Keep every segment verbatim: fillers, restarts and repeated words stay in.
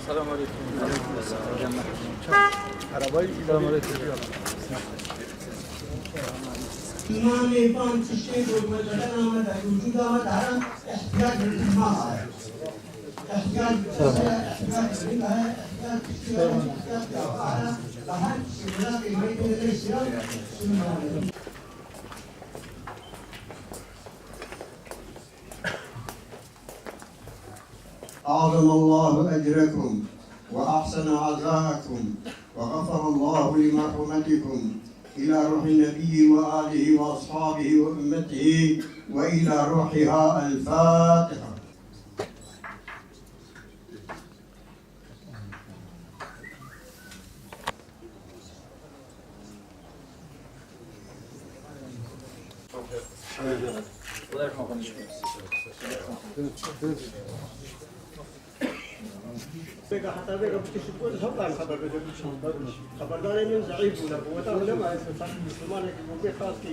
Selam aleyküm. Arabayı selam aleyküm. Îmanê van tiştê ku li bedena me de, wicûda me de hene, îhtiyat bi îman heye. Îhtiyat bi tiştê ye, îhtiyat bi îman heye, îhtiyat bi tiştê ye, îhtiyat bi îman heye. Bi her tiştê melaxê me tê de lê şiya, şiya. أعظم الله أجركم وأحسن عزاءكم وغفر الله لمرحومتكم، إلى روح النبي وآله وأصحابه وأمته وإلى روحها. الفاتحة. Xeberdarê min zeîf bûne, quweta min nema, ez misilmanekî bû bê xastî.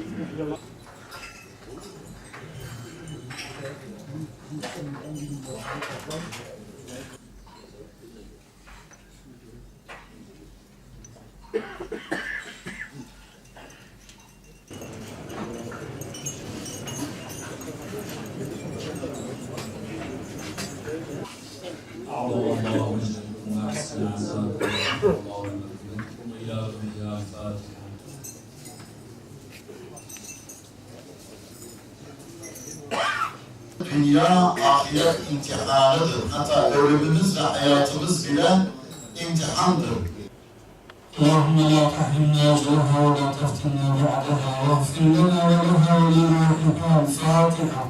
Dinya, ahiret îmtîhanıdır. Heta ölümümüz ve hayatımız bile imtihandır. اللهم لا تحرمنا أجرها ولا تفتنا بعدها واغفر لنا ولها ولروحها. الفاتحة.